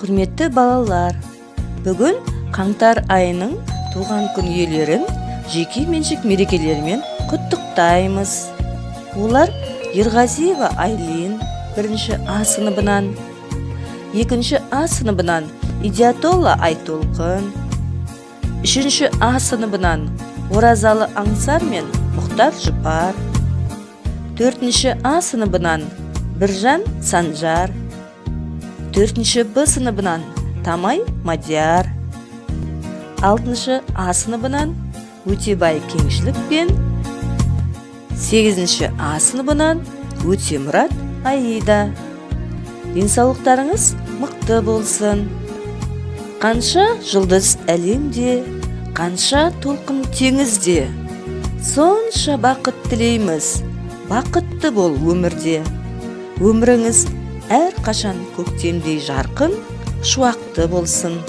Құрметті балалар, бүгін қаңтар айының туған күн иелерін жеке меншік мерекелерімен құттықтаймыз. Олар: Ерғазиева Айлин, бірінші А сыныбынан, екінші А сыныбынан Идиатолла Айтолқын, үшінші А сыныбынан Оразалы Аңсар мен Мұхтар Жұпар, төртінші А сыныбынан Біржан Санжар, төртінші Б сыныбынан Тамай Мадияр, алтыншы А сыныбынан Өтебай Кеңшілік пен сегізінші А сыныбынан Өтемұрат Аида. Денсаулықтарыңыз мықты болсын. Қанша жұлдыз әлемде, қанша толқын теңізде, сонша бақыт тілейміз, бақытты бол өмірде. Өміріңіз әрқашан көктемдей жарқын, шуақты болсын.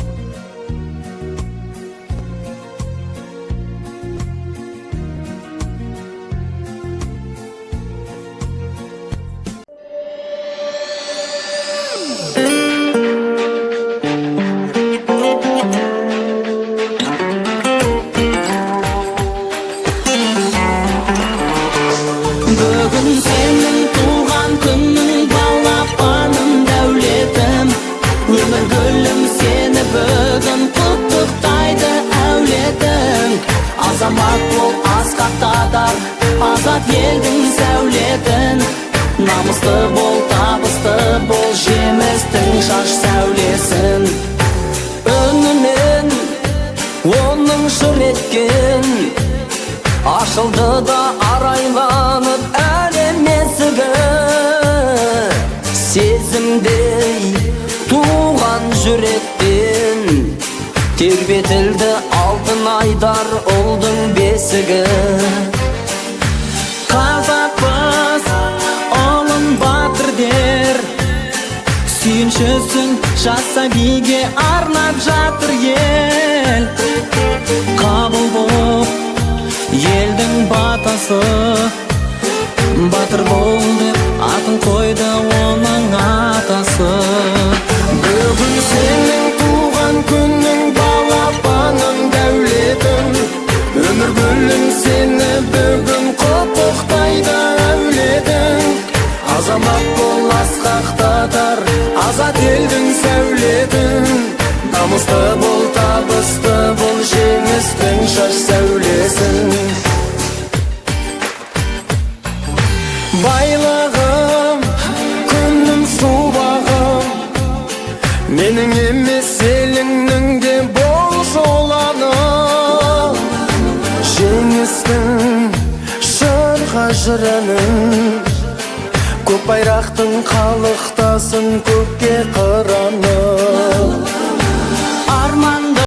Бүгін сенің туған күнің, балапаным, дәулетім, өмір гүлім, сені бүгін құттықтайды әулетің. Азамат бол, асқақтатар азат елдің сәулетін. Намысты бол, табысты бол, жемістің шаш сәулесін. Үнімен оның жыр еткен, ашылды да арайланып әлем есігі. Сезімдей туған жүректен тербетілді алтын айдар ұлдың бесігі. Қазақпыз, ұлын батыр дер, сүйіншісін жас сәбиге арнап жатыр ел. Қабыл боп елдің батасы, батыр бол деп атын қойды оның атасы. Бүгін сенің туған күнің, балапаным, дәулетім, өмір гүлім, сені бүгін құттықтайды әулетің. Азамат бол, асқақтатар азат елдің сәулетін. Намысты бол, табысты бол, жеңістің шаш сәулесін. Байлығым, күнім, шуағым, менің емес, еліңнің де бол жоланы. Жеңістің жырға жыр әнін, көк байрақтың қалықтасын көкке қыраны.